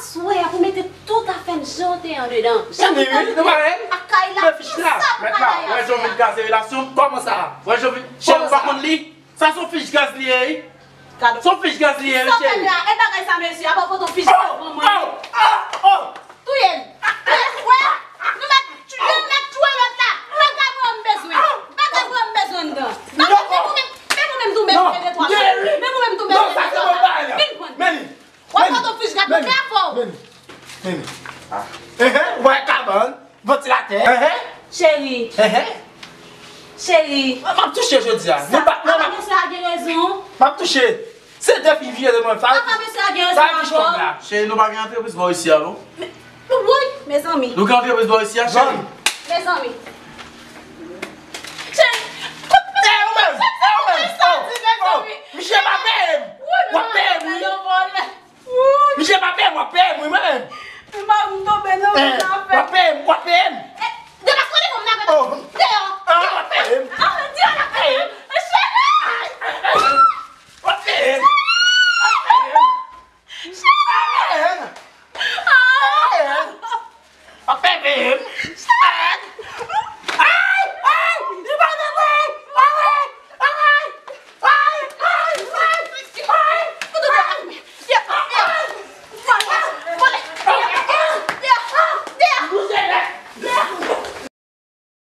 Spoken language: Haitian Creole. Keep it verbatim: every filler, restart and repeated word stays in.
Aswè a pou mete tout afè n jan w te andedan. Jan w te andedan. Ak kay la, tout sa pou kay la. Wè jan w vin kraze relasyon m, kòman sa? Wè jan w vin, cheri, ou pa konn li? Sa se yon fich gaz li ye, wi. Se yon fich gaz li ye, wi, cheri. Sa w fè la? E bagay sa, mesye, apa w pot yon fich gaz ban mwen? Oh, oh, oh. Touye l. Touye l, wè. Nou mèt, youn mèt touye lòt la. Bagay mwen m bezwen. Bagay mwen m bezwen anndan. Men ou menm, men ou menm tou, men ou menm tou, men ou menm tou, men ou menm tou. Vin pran. Men li. W ap pot yon fich gaz, men li. Men li. Men li. Enhen, ou pa wè kabann, vantilatè. Enhen. Cheri. Enhen. Cheri. M ap touche jodi a. Sa, apa mesye a gen rezon? M ap touche. Se de fi vye de mwen. Apa mesye a gen rezon ankò? Cheri, nou pa gen antrepriz bò isi a, non? Woy, mezanmi. Nou gen antrepriz bò isi a, cheri? Mezanmi. Cheri, kout men. E ou menm? E ou menm? Oh, oh. Misye pa peye m. W ap peye m, wi. Misye pa peye m, w ap peye m, wi, mwen menm. M tonbe nan zafè. W ap peye m, w ap peye m. Degaje w nan men mwen. Deyò. Ah, w ap peye m.